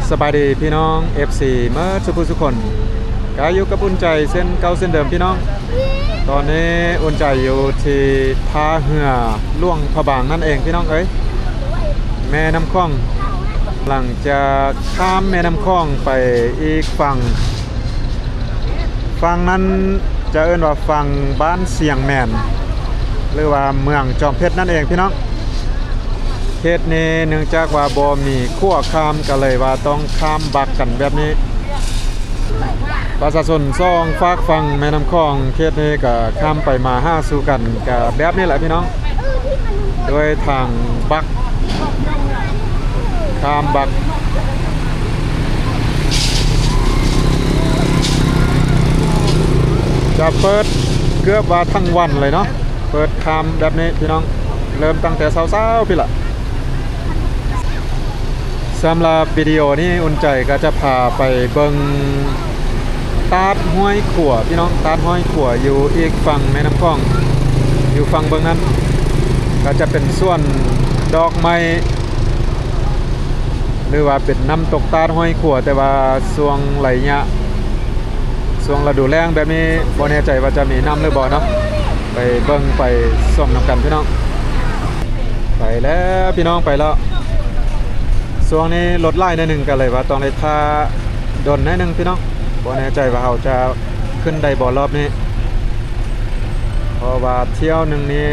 ສະບາຍດີພີ່ນ້ອງ ເອັຟຊີ ເໝິດສູ່ຜູ້ສູ່ຄົນ ກະຢູ່ກັບອຸ່ນໃຈເຊັ່ນເກົ່າເຊັ່ນເດີມພີ່ນ້ອງ. ຕອນນີ້ອຸ່ນໃຈຢູ່ທີ່ທ່າເຮືອຫຼວງພະບາງນັ້ນເອງພີ່ນ້ອງເອີຍ ແມ່ນ້ຳຂອງ. ຫຼັງຈາກຂ້າມແມ່ນ້ຳຂອງໄປອີກຝັ່ງ ຝັ່ງນັ້ນຈະເອີ້ນວ່າຝັ່ງບ້ານຊຽງແມນ ຫຼືວ່າເມືອງຈອມເພັດນັ້ນເອງພີ່ນ້ອງ. ເຂດນີ້ເນື່ອງຈາກວ່າບໍ່ມີຂົວຂ້າມ ກໍເລີຍວ່າຕ້ອງຂ້າມບັກກັນແບບນີ້. ປະຊາຊົນສອງຟາກຝັ່ງແມ່ນ້ຳຂອງເຂດນີ້ກໍຂ້າມໄປມາຫາສູ່ກັນ ກໍແບບນີ້ແຫຼະພີ່ນ້ອງ ດ້ວຍທາງບັກ ຂ້າມບັກ ຈະເປີດເກືອບວ່າທັງວັນເລີຍເນາະ ເປີດຂ້າມແບບນີ້ພີ່ນ້ອງ ເລີ່ມຕັ້ງແຕ່ເຊົ້າໆ ພີ້ລະ. ສຳລັບວິດີໂອນີ້ ອຸ່ນໃຈກໍຈະພາໄປເບິ່ງຕາດຫ້ວຍຂົວພີ່ນ້ອງ ຕາດຫ້ວຍຂົວຢູ່ອີກຝັ່ງແມ່ນ້ຳຂອງ ຢູ່ຝັ່ງເບື້ອງນັ້ນ ກໍຈະເປັນສວນດອກໄມ້ ຫຼືວ່າເປັນນ້ຳຕົກຕາດຫ້ວຍຂົວ ແຕ່ວ່າຊ່ວງໄລຍະ ຊ່ວງລະດູແລ້ງແບບນີ້ ບໍ່ແນ່ໃຈວ່າຈະມີນ້ຳຫຼືບໍ່ເນາະ ໄປເບິ່ງໄປຊົມນຳກັນພີ່ນ້ອງ. ໄປແລ້ວພີ່ນ້ອງ ໄປແລ້ວ. ຊ່ວງນີ້ລົດຫຼາຍໜ້ອຍໜຶ່ງ ກໍເລີຍວ່າຕ້ອງໄດ້ຖ້າດົນໜ້ອຍໜຶ່ງພີ່ນ້ອງ ບໍ່ແນ່ໃຈວ່າເຮົາຈະຂຶ້ນໄດ້ບໍ່ລອບນີ້ ເພາະວ່າຖ້ຽວໜຶ່ງນີ້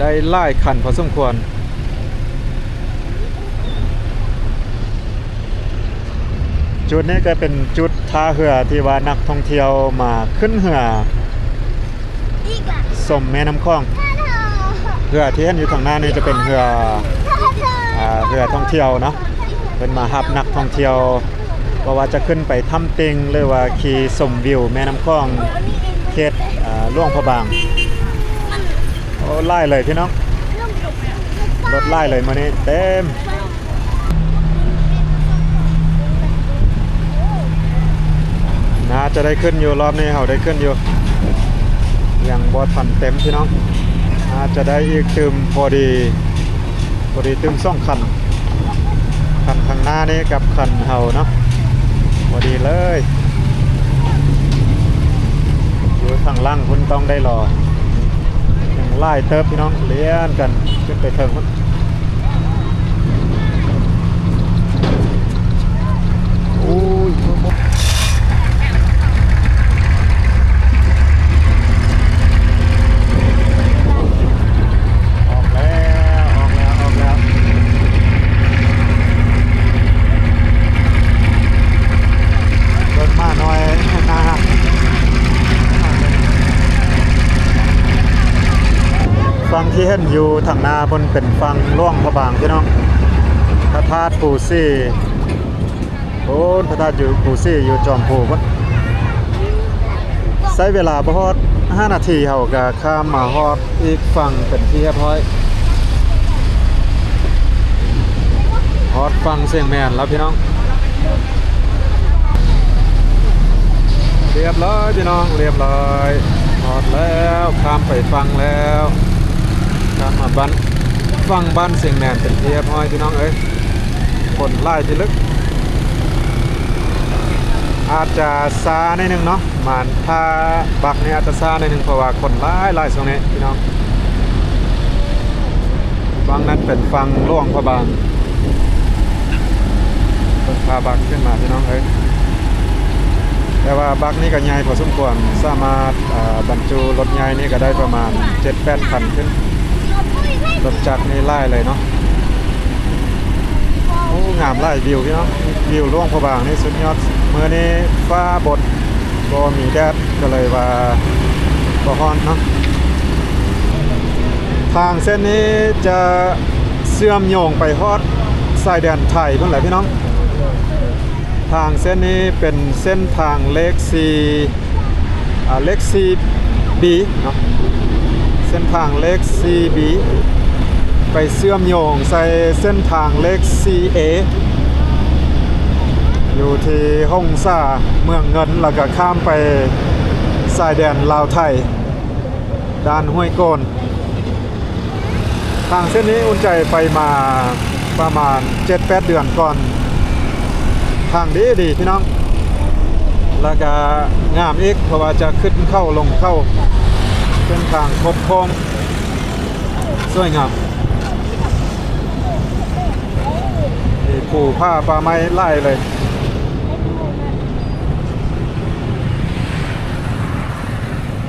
ໄດ້ຫຼາຍຄັນພໍສົມຄວນ. ຈຸດນີ້ກໍເປັນຈຸດທ່າເຮືອທີ່ວ່ານັກທ່ອງທ່ຽວມາຂຶ້ນເຮືອຊົມແມ່ນ້ຳຂອງ. ເຮືອທີ່ເຫັນຢູ່ທາງໜ້ານີ້ຈະເປັນເຮືອ ອາ ເຮືອທ່ອງທ່ຽວເນາະ ເພິ່ນມາຮັບນັກທ່ອງທ່ຽວ ບໍ່ວ່າຈະຂຶ້ນໄປຖ້ຳຕິ່ງ ຫຼືວ່າຂີ່ຊົມວິວແມ່ນ້ຳຂອງ ເຂດ ອາ ຫຼວງພະບາງ. ໂອ້ ຫຼາຍເລີຍພີ່ນ້ອງ ລົດຫຼາຍເລີຍມື້ນີ້ ເຕັມ. ໜ້າຈະໄດ້ຂຶ້ນຢູ່ ລອບນີ້ເຮົາໄດ້ຂຶ້ນຢູ່ ຍັງບໍ່ທັນເຕັມພີ່ນ້ອງ ໜ້າຈະໄດ້ອີກຕື່ມພໍດີ ພໍດີຕື່ມສອງຄັນ ຄັນຂ້າງໜ້ານີ້ກັບຄັນເຮົາເນາະ ພໍດີເລີຍ. ຢູ່ຂ້າງຫຼັງພຸ້ນຕ້ອງໄດ້ລໍ ຍັງຫຼາຍເຕີບພີ່ນ້ອງ ລຽນກັນຂຶ້ນໄປເທິງພຸ້ນ. ໂອ້ຍ ອອກແລ້ວ ອອກແລ້ວ ອອກແລ້ວ. ເບິ່ງໝານ້ອຍໜ້າຮັກ. ຝັ່ງທີ່ເຫັນຢູ່ທາງໜ້າພຸ້ນເປັນຝັ່ງຫຼວງພະບາງພີ່ນ້ອງ ພະທາດປູສີ. ໂອ້ ພະທາດຢູ່ ປູສີຢູ່ຈອມພູພຸ້ນ. ໃຊ້ເວລາບໍ່ຮອດຫ້ານາທີ ເຮົາກະຂ້າມມາຮອດອີກຝັ່ງເປັນທີ່ຮຽບຮ້ອຍ. ຮອດຝັ່ງຊຽງແມນແລ້ວພີ່ນ້ອງ. ຮຽບຮ້ອຍພີ່ນ້ອງ ຮຽບຮ້ອຍ. ຮອດແລ້ວ ຂ້າມໄປຝັ່ງແລ້ວ. ຂ້າມມາບ້ານ ຝັ່ງບ້ານຊຽງແມນເປັນທີ່ຮຽບຮ້ອຍພີ່ນ້ອງເອີຍ. ຄົນຫຼາຍທີ່ລຶກ ອາດຈະຊ້າໜ້ອຍໜຶ່ງເນາະ ມາຖ້າບັກນີ້ອາດຈະຊ້າໜ້ອຍໜຶ່ງ ເພາະວ່າຄົນຫຼາຍໆ ຊ່ວງນີ້ພີ່ນ້ອງ. ຝັ່ງນັ້ນເປັນຝັ່ງຫຼວງພະບາງ ເພິ່ນພາບັກຂຶ້ນມາພີ່ນ້ອງເອີຍ. ແຕ່ວ່າບັກນີ້ກໍໃຫຍ່ພໍສົມຄວນ ສາມາດ ເອີ ບັນຈຸລົດໃຫຍ່ນີ້ກໍໄດ້ປະມານເຈັດແປດຄັນຂຶ້ນ. ລົດຈັກນີ້ຫຼາຍເລີຍເນາະ. ໂອ້ ງາມຫຼາຍ ວິວພີ່ນ້ອງ ວິວຫຼວງພະບາງນີ້ສຸດຍອດ. ມື້ນີ້ຟ້າບົດ ບໍ່ມີແດດ ກໍເລີຍວ່າບໍ່ຮ້ອນເນາະ. ທາງເສັ້ນນີ້ຈະເຊື່ອມໂຍງໄປຮອດຊາຍແດນໄທພຸ້ນແຫຼະພີ່ນ້ອງ. ທາງເສັ້ນນີ້ເປັນເສັ້ນທາງເລກສີ່ ອາ ເລກສີ່ບີເນາະ ເສັ້ນທາງເລກສີ່ບີ ໄປເຊື່ອມໂຍງໃສ່ເສັ້ນທາງເລກສີ່ເອ ຢູ່ທີ່ຫົງສາ ເມືອງເງິນ ແລ້ວກະຂ້າມໄປຊາຍແດນລາວໄທ ດ່ານຫ້ວຍໂກນ. ທາງເສັ້ນນີ້ອຸ່ນໃຈໄປມາ ປະມານເຈັດແປດເດືອນກ່ອນ. ທາງດີໆ ພີ່ນ້ອງ ແລ້ວກະງາມອີກ ເພາະວ່າຈະຂຶ້ນເຂົາລົງເຂົາ ເສັ້ນທາງຄົດໂຄ້ງ ສວຍງາມ ມີພູຜາປ່າໄມ້ຫຼາຍເລີຍ.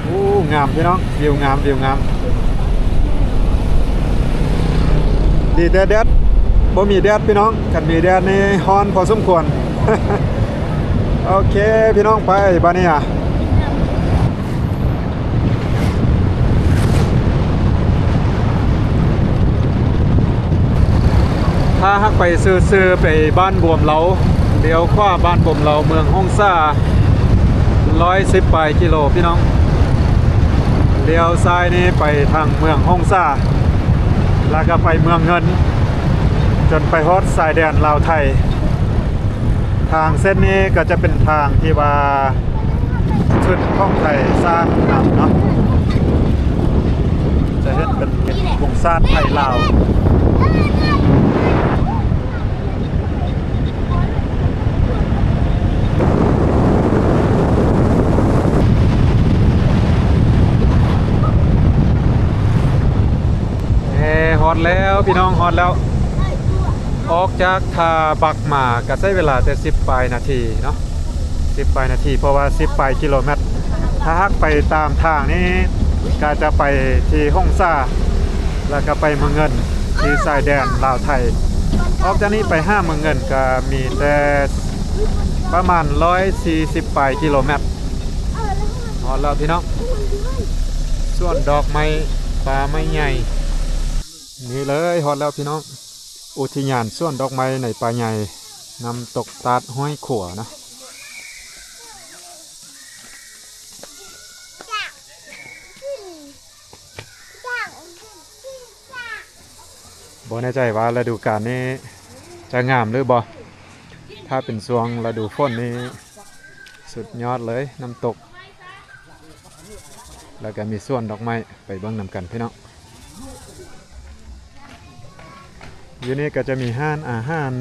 ໂອ້ ງາມພີ່ນ້ອງ ວິວງາມ ວິວງາມ. ດີແຕ່ແດດ ບໍ່ມີແດດພີ່ນ້ອງ ຄັນມີແດດນີ້ຮ້ອນພໍສົມຄວນ. ໂອເຄພີ່ນ້ອງ ໄປບາດນີ້ອະ ຖ້າຫາກໄປຊື່ໆ ໄປບ້ານບວມເລົາ ລ້ຽວຂວາບ້ານບວມເລົາ ເມືອງຫົງສາ ຮ້ອຍສິບປາຍກິໂລພີ່ນ້ອງ. ລ້ຽວຊ້າຍນີ້ໄປທາງເມືອງຫົງສາ ແລ້ວກໍໄປເມືອງເງິນ ຈົນໄປຮອດຊາຍແດນລາວໄທ. ທາງເສັ້ນນີ້ກໍຈະເປັນທາງທີ່ວ່າ ຊຸດຂອງໄທສ້າງນຳເນາະ ຈະເຮັດເປັນ ເປັນວົງຊາດໄທລາວ. ເອີ ຮອດແລ້ວພີ່ນ້ອງ ຮອດແລ້ວ. ອອກຈາກທ່າບັກມາກໍໃຊ້ເວລາແຕ່ສິບປາຍນາທີເນາະ ສິບປາຍນາທີ ເພາະວ່າສິບປາຍກິໂລແມັດ. ຖ້າຫາກໄປຕາມທາງນີ້ກໍຈະໄປທີ່ຫົງສາ ແລ້ວກໍໄປເມືອງເງິນ ທີ່ຊາຍແດນລາວໄທ. ອອກຈາກນີ້ໄປຫາເມືອງເງິນກໍມີແຕ່ປະມານຮ້ອຍສີ່ສິບປາຍກິໂລແມັດ. ຮອດແລ້ວພີ່ນ້ອງ ສວນດອກໄມ້ ປ່າໄມ້ໃຫຍ່. ນີ້ເລີຍ ຮອດແລ້ວພີ່ນ້ອງ ອຸທິຍານສວນດອກໄມ້ໃນປ່າໃຫຍ່ ນ້ຳຕົກຕາດຫ້ວຍຂົວນະ. ບໍ່ແນ່ໃຈວ່າລະດູການນີ້ຈະງາມຫຼືບໍ່. ຖ້າເປັນຊ່ວງລະດູຝົນນີ້ສຸດຍອດເລີຍ ນ້ຳຕົກ ແລ້ວກໍມີສວນດອກໄມ້ ໄປເບິ່ງນຳກັນພີ່ນ້ອງ. ຢູ່ນີ້ກໍຈະມີຮ້ານອາຫານ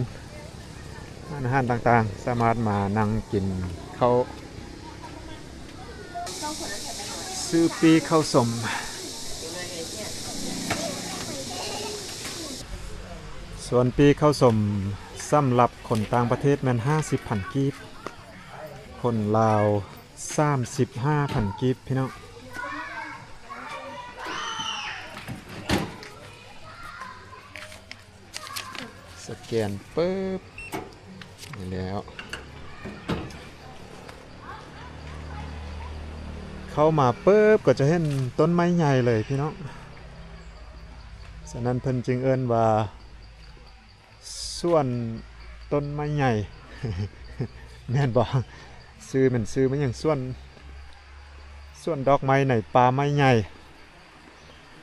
ຮ້ານອາຫານຕ່າງໆ ສາມາດມານັ່ງກິນເຂົ້າ ຊື້ປີ້ເຂົ້າສົ້ມ. ສ່ວນປີ້ເຂົ້າສົ້ມສຳລັບຄົນຕ່າງປະເທດແມ່ນຫ້າສິບພັນກີບ, ຄົນລາວສາມສິບຫ້າພັນກີບ ພີ່ນ້ອງ. ສະແກນປຶບ ນີ້ແລ້ວ ເຂົ້າມາປຶບກໍຈະເຫັນຕົ້ນໄມ້ໃຫຍ່ເລີຍພີ່ນ້ອງ. ສະນັ້ນເພິ່ນຈຶ່ງເອີ້ນວ່າສວນຕົ້ນໄມ້ໃຫຍ່ ແມ່ນບໍ່? ຊື່ແມ່ນຊື່ມັນຫຍັງ? ສວນ ສວນດອກໄມ້ໃນປ່າໄມ້ໃຫຍ່.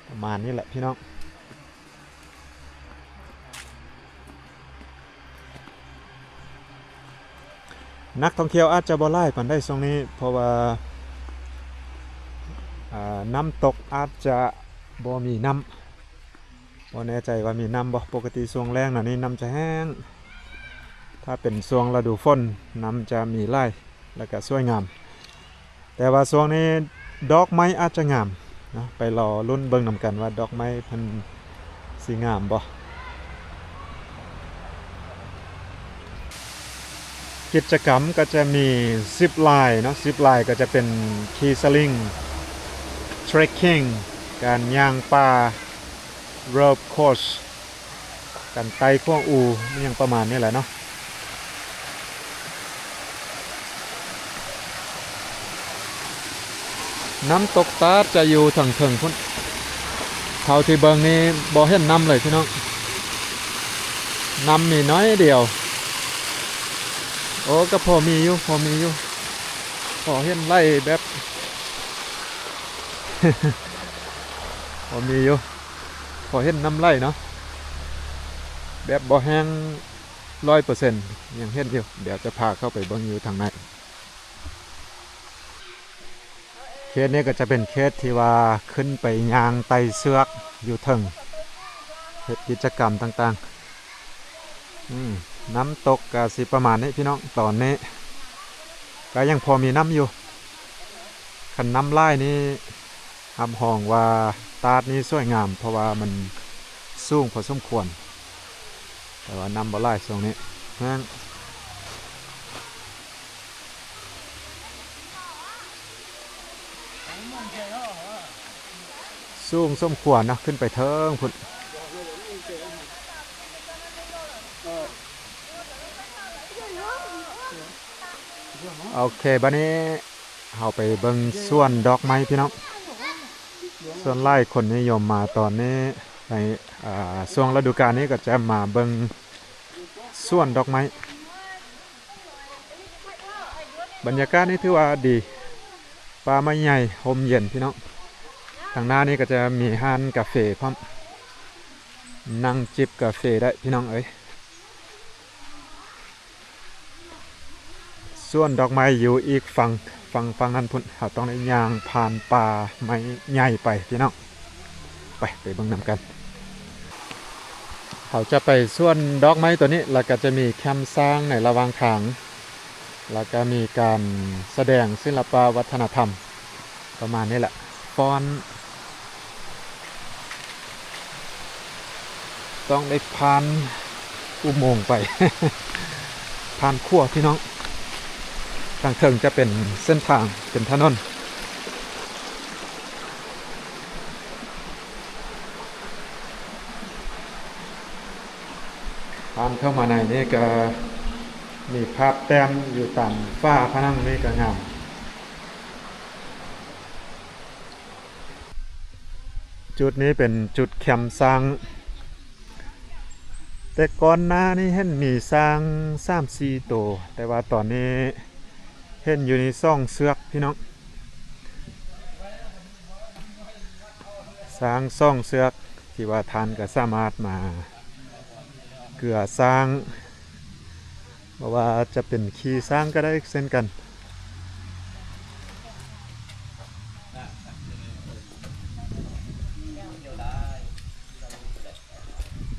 ປະມານນີ້ແຫຼະພີ່ນ້ອງ. ນັກທ່ອງທ່ຽວອາດຈະບໍ່ຫຼາຍປານໃດຊ່ວງນີ້ ເພາະວ່າ ອາ ນ້ຳຕົກອາດຈະບໍ່ມີນ້ຳ. ບໍ່ແນ່ໃຈວ່າມີນ້ຳບໍ່. ປົກກະຕິຊ່ວງແລ້ງໜ້ານີ້ນ້ຳຈະແຫ້ງ. ຖ້າເປັນຊ່ວງລະດູຝົນ ນ້ຳຈະມີຫຼາຍ ແລ້ວກະສວຍງາມ. ແຕ່ວ່າຊ່ວງນີ້ດອກໄມ້ອາດຈະງາມເນາະ. ໄປລໍລຸ້ນເບິ່ງນຳກັນວ່າດອກໄມ້ເພິ່ນຊິງາມບໍ່. ກິດຈະກຳກໍຈະມີຊິບລາຍເນາະ. ຊິບລາຍກໍຈະເປັນຂີ່ສະລິງ, ເທຣັກຄິງ, ການຍ່າງປ່າ, ໂຣບຄໍສ, ການໄຕ່ຂວາງອູ ອີ່ຫຍັງປະມານນີ້ແຫຼະເນາະ. ນ້ຳຕົກຕາດຈະຢູ່ທາງເທິງພຸ້ນ. ເທົ່າທີ່ເບິ່ງນີ້ບໍ່ເຫັນນ້ຳເລີຍພີ່ນ້ອງ. ນ້ຳມີໜ້ອຍດຽວ. ໂອ້ ກໍພໍມີຢູ່ ພໍມີຢູ່. ພໍເຫັນໄຫຼແບບ ພໍມີຢູ່. ພໍເຫັນນ້ຳໄຫຼເນາະ ແບບບໍ່ແຫ້ງຮ້ອຍເປີເຊັນ ຍັງເຫັນຢູ່. ດຽວຈະພາເຂົ້າໄປເບິ່ງຢູ່ທາງໃນ. ເຂດນີ້ກໍຈະເປັນເຂດທີ່ວ່າຂຶ້ນໄປຍ່າງໄຕ່ເຊືອກຢູ່ເທິງ ເຮັດກິດຈະກຳຕ່າງ ອືມ ນ້ຳຕົກກໍຊິປະມານນີ້ພີ່ນ້ອງ ຕອນນີ້ກໍຍັງພໍມີນ້ຳຢູ່. ຄັນນ້ຳຫຼາຍນີ້ຮັບຮອງວ່າຕາດນີ້ສວຍງາມ ເພາະວ່າມັນສູງພໍສົມຄວນ, ແຕ່ວ່ານ້ຳບໍ່ຫຼາຍຊ່ວງນີ້ ແຫ້ງ. ສູງສົມຄວນເນາະ ຂຶ້ນໄປເທິງພຸ້ນ. ໂອເຄ ບັດນີ້ເຮົາໄປເບິ່ງສວນດອກໄມ້ພີ່ນ້ອງ. ສ່ວນຫຼາຍຄົນນິຍົມມາຕອນນີ້ ໃນ ອ່າ ຊ່ວງລະດູການນີ້ກໍຈະມາເບິ່ງສວນດອກໄມ້. ບັນຍາກາດນີ້ຖືວ່າດີ ປ່າໄມ້ໃຫຍ່ ຮົ່ມເຢັນພີ່ນ້ອງ. ທາງໜ້ານີ້ກໍຈະມີຮ້ານກາເຟພ້ອມ ນັ່ງຈິບກາເຟໄດ້ພີ່ນ້ອງເອີຍ. ສວນດອກໄມ້ຢູ່ອີກຝັ່ງ ຝັ່ງ ຝັ່ງນັ້ນພຸ້ນ. ເຮົາຕ້ອງໄດ້ຍ່າງຜ່ານປ່າໄມ້ໃຫຍ່ໄປພີ່ນ້ອງ. ໄປ ໄປເບິ່ງນຳກັນ. ເຮົາຈະໄປສວນດອກໄມ້ໂຕນີ້ ແລ້ວກໍຈະມີແຄມຊ້າງໃນລະຫວ່າງທາງ ແລ້ວກໍມີການສະແດງສິລະປະວັດທະນະທຳ ປະມານນີ້ແຫຼະ. ຟ້ອນ ຕ້ອງໄດ້ຜ່ານອຸໂມງໄປ ຜ່ານຂົວພີ່ນ້ອງ. ທາງເທິງຈະເປັນເສັ້ນທາງ ເປັນຖະໜົນ. ຜ່ານເຂົ້າມາໃນນີ້ກໍມີພາບແຕ້ມຢູ່ຕາມຝາຜະໜັງນີ້ກໍງາມ. ຈຸດນີ້ເປັນຈຸດແຄມຊ້າງ. ແຕ່ກ່ອນໜ້ານີ້ເຫັນມີຊ້າງສາມສີ່ໂຕ, ແຕ່ວ່າຕອນນີ້ເຫັນຢູ່ນີ້ສອງເຊືອກພີ່ນ້ອງ. ຊ້າງສອງເຊືອກ ທີ່ວ່າທ່ານກໍສາມາດມາເກືອຊ້າງ ບໍ່ວ່າຈະເປັນຂີ່ຊ້າງກໍໄດ້ເຊັ່ນກັນ.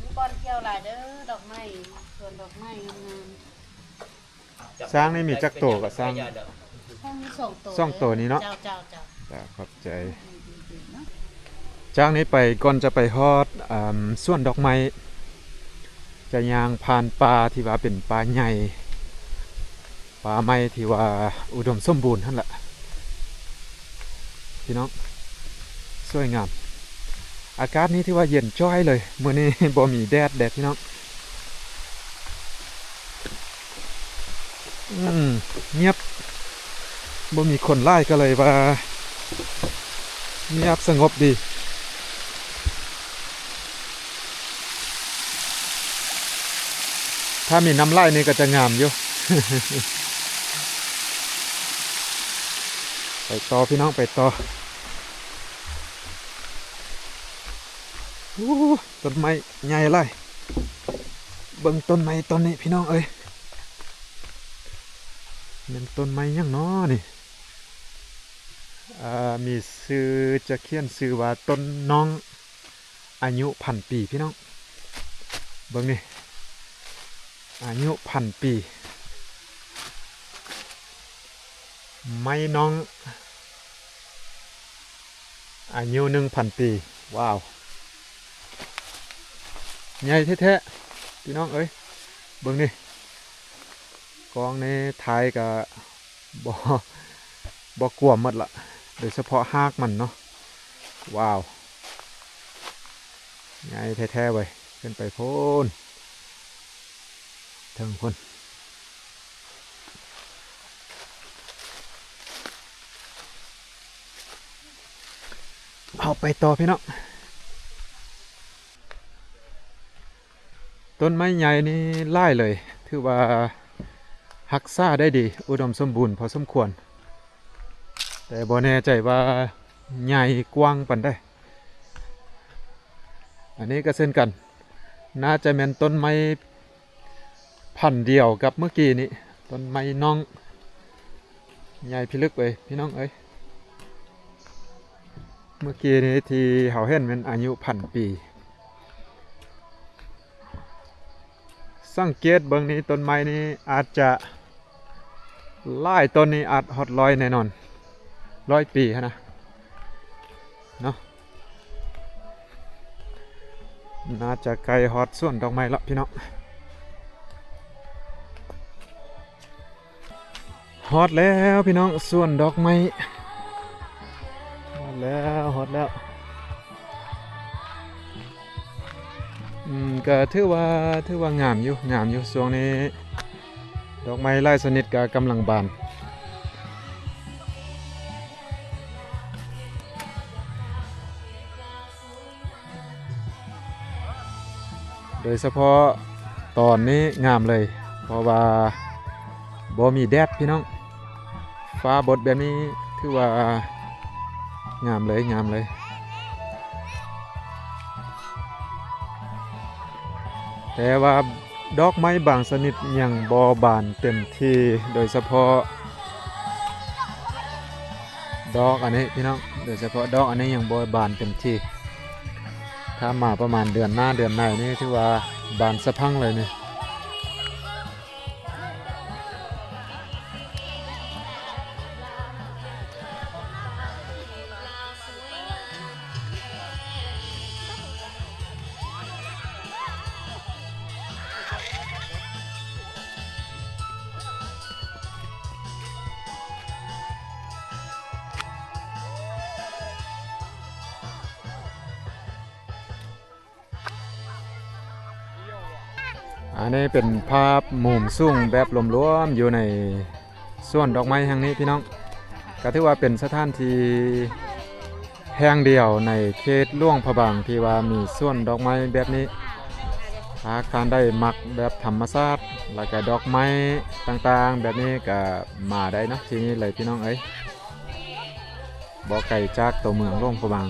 ມີບ່ອນທ່ຽວຫຼາຍເດີ ດອກໄມ້ ສວນດອກໄມ້ງາມໆ. ຊ້າງນີ້ມີຈັກໂຕກໍຊ້າງ? ຊ້າງມີສອງໂຕ ສອງໂຕນີ້ເນາະ. ເຈົ້າ ເຈົ້າ ເຈົ້າ ເຈົ້າ ຂອບໃຈ. ຈາກນີ້ໄປ ກ່ອນຈະໄປຮອດ ອ່າ ສວນດອກໄມ້ ຈະຍ່າງຜ່ານປ່າທີ່ວ່າເປັນປ່າໃຫຍ່ ປ່າໄມ້ທີ່ວ່າອຸດົມສົມບູນຫັ້ນລະ ພີ່ນ້ອງ. ສວຍງາມ. ອາກາດນີ້ຖືວ່າເຢັນຈ້ອຍເລີຍ. ມື້ນີ້ບໍ່ມີແດດເດ້ພີ່ນ້ອງ. ອືມ ງຽບ ບໍ່ມີຄົນຫຼາຍກໍເລີຍວ່າງຽບສະຫງົບດີ. ຖ້າມີນ້ຳຫຼາຍນີ້ກໍຈະງາມຢູ່. ໄປຕໍ່ພີ່ນ້ອງ ໄປຕໍ່. ໂອ້ ຕົ້ນໄມ້ໃຫຍ່ຫຼາຍ. ເບິ່ງຕົ້ນໄມ້ຕົ້ນນີ້ພີ່ນ້ອງເອີຍ. ແມ່ນຕົ້ນໄມ້ຫຍັງນໍນີ້? ເອີ ມີຊື່ ຈະຂຽນຊື່ວ່າຕົ້ນນ້ອງ ອາຍຸພັນປີພີ່ນ້ອງ. ເບິ່ງນີ້ ອາຍຸພັນປີ. ໄມ້ນ້ອງ ອາຍຸໜຶ່ງພັນປີ. ວ້າວ ໃຫຍ່ແທ້ໆ ພີ່ນ້ອງເອີຍ. ເບິ່ງນີ້ ກ້ອງນີ້ຖ່າຍກະບໍ່ ບໍ່ກວມໝົດລະ ໂດຍສະເພາະຮາກມັນເນາະ. ວ້າວ ໃຫຍ່ແທ້ໆເວີຍ. ຂຶ້ນໄປພຸ້ນ ເທິງພຸ້ນ. ເຮົາໄປຕໍ່ພີ່ນ້ອງ. ຕົ້ນໄມ້ໃຫຍ່ນີ້ຫຼາຍເລີຍ ຖືວ່າຮັກສາໄດ້ດີ ອຸດົມສົມບູນພໍສົມຄວນ, ແຕ່ບໍ່ແນ່ໃຈວ່າໃຫຍ່ກວ້າງປານໃດ. ອັນນີ້ກໍເຊັ່ນກັນ ໜ້າຈະແມ່ນຕົ້ນໄມ້ພັນດຽວກັບເມື່ອກີ້ນີ້. ຕົ້ນໄມ້ນ້ອງໃຫຍ່ພິລຶກເອີຍ ພີ່ນ້ອງເອີຍ. ເມື່ອກີ້ນີ້ທີ່ເຮົາເຫັນແມ່ນອາຍຸພັນປີ. ສັງເກດເບິ່ງນີ້ ຕົ້ນໄມ້ນີ້ອາດຈະ ຫຼາຍຕົ້ນນີ້ອາດຮອດຮ້ອຍແນ່ນອນ ຮ້ອຍປີຫັ້ນນະເນາະ. ໜ້າຈະໃກ້ຮອດສວນດອກໄມ້ແລ້ວພີ່ນ້ອງ. ຮອດແລ້ວພີ່ນ້ອງ ສວນດອກໄມ້ ຮອດແລ້ວ ຮອດແລ້ວ. ອືມ ກະຖືວ່າ ຖືວ່າງາມຢູ່ ງາມຢູ່ ຊ່ວງນີ້ດອກໄມ້ຫຼາຍຊະນິດກະກຳລັງບານ. ໂດຍສະເພາະຕອນນີ້ງາມເລີຍ ເພາະວ່າບໍ່ມີແດດພີ່ນ້ອງ ຟ້າບົດແບບນີ້ຖືວ່າງາມເລີຍ ງາມເລີຍ. ແຕ່ວ່າດອກໄມ້ບາງຊະນິດຍັງບໍ່ບານເຕັມທີ່ ໂດຍສະເພາະ ດອກອັນນີ້ພີ່ນ້ອງ ໂດຍສະເພາະດອກອັນນີ້ຍັງບໍ່ບານເຕັມທີ່. ຖ້າມາປະມານເດືອນໜ້າເດືອນໃນນີ້ ຖືວ່າບານສະພັ່ງເລີຍນີ້. ອັນນີ້ເປັນພາບມຸມສູງແບບລວມໆ ຢູ່ໃນສວນດອກໄມ້ແຫ່ງນີ້ພີ່ນ້ອງ. ກະຖືວ່າເປັນສະຖານທີ່ແຫ່ງດຽວໃນເຂດຫຼວງພະບາງ ທີ່ວ່າມີສວນດອກໄມ້ແບບນີ້. ຫາກທ່ານໃດມັກແບບທຳມະຊາດ ແລ້ວກະດອກໄມ້ຕ່າງໆແບບນີ້ ກະມາໄດ້ເນາະ ທີ່ນີ້ເລີຍພີ່ນ້ອງເອີຍ. ບໍ່ໄກຈາກຕົວເມືອງຫຼວງພະບາງ.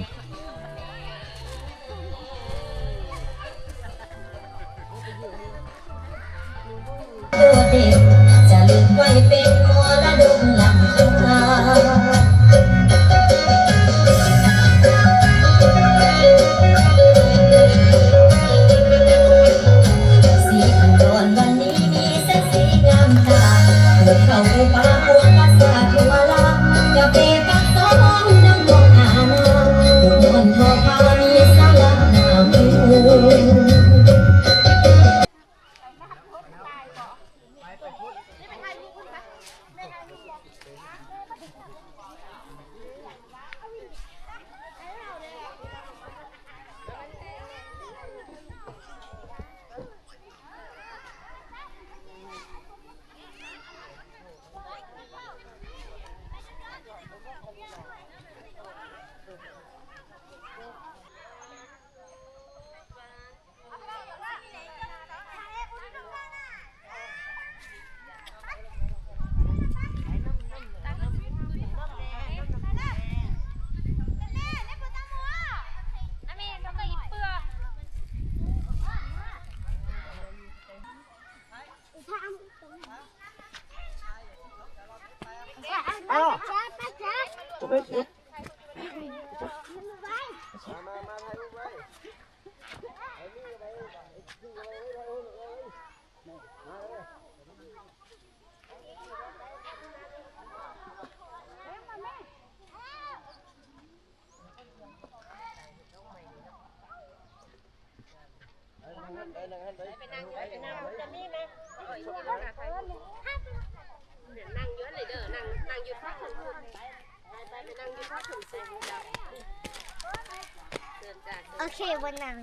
ໂອເຄ ບໍ່ນັ່ງ.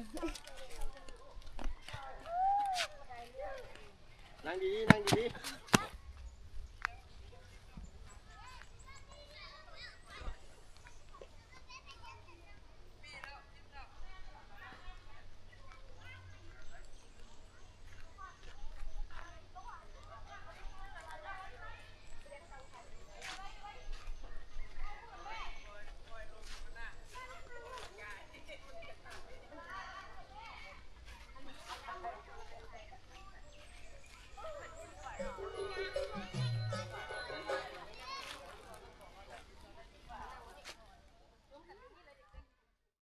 ນັ່ງດີໆ ນັ່ງດີໆ.